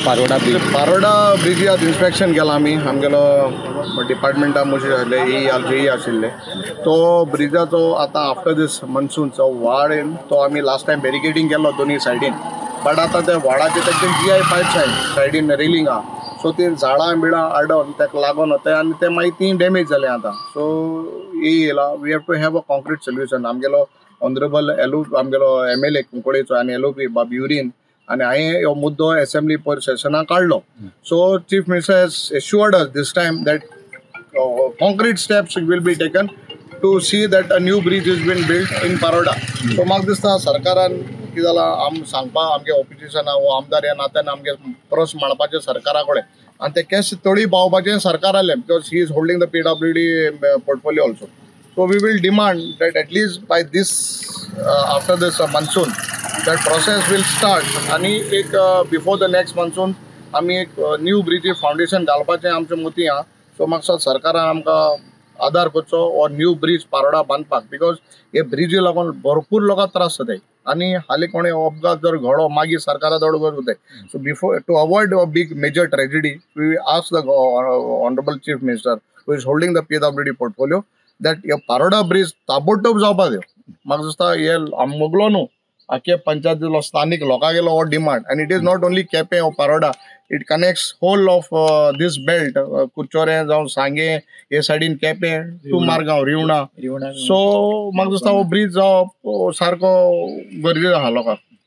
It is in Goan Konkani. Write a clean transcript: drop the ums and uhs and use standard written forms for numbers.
Paroda bridge, Paroda ब्रिजी आतां इन्स्पेक्शन केलां आमी. आमगेलो डिपार्टमेंटा मुशी आशिल्ले, ई आर जे आशिल्ले. तो ब्रिजाचो आतां आफ्टर दीस मनसूनचो वाड येवन तो आमी लास्ट टायम बॅरिकेडींग केल्लो दोनूय सायडीन, बट आतां त्या वाडाचे तेंचे जी आय पायप्स आहाय सायडीन रेलिंग आहा, सो ती झाडां बिडां आडोन ताका लागून वताय आनी ते मागीर ती डॅमेज जाले आतां. सो ही येयला, we have to have a concrete solution. आमगेलो ऑनरेबल एल आमगेलो एम एल ए कुंकळेचो आनी एल ओ पी बाब युरीन आनी हांवें हो मुद्दो एसेंब्ली पयर सेशनाक काडलो. So Chief Minister has assured us this time that concrete steps will be taken to see that a new bridge is been built in Paroda. So म्हाका दिसता सरकारान कितें जालां, आम सांगपा आमगे ऑपोजिशना वो आमदार ह्या नात्यान आमगे प्रस्न मांडपाचे सरकारा कडेन आनी ते केस तळी पावपाचें सरकार आसलें, because he is holding the PWD portfolio also. So we will demand that at least by this after this monsoon that process will start आनी एक बिफोर the next monsoon आमी एक न्यू ब्रिजी फावंडेशन घालपाचें आमचें मोती आहा. सो म्हाका सरकारान आमकां आदार करचो और न्यू ब्रीज पारोडा बांदपाक, because हे ब्रिजी लागून भरपूर लोकांक त्रास जाताय आनी हालीं कोणें अपघात जर घडलो मागीर सरकारा दड जाताय. So before to avoid a big major tragedy, we ask the honourable Chief Minister who is holding the PWD portfolio that हे पारोडा ब्रीज ताबडतोब जावपा दी. म्हाका दिसता हे आमगलो न्हू, आख्खे पंचायतीलो स्थानीक लोकांगेलो हो डिमांड. आनी it is not only Quepem or Paroda, it connects whole of this belt, Curchorem जावं सांगें हे सायडीन केपें टू मारगांव रिवणा. सो म्हाका दिसता हो ब्रीज जावप सारको गरजेचो आहा लोकांक.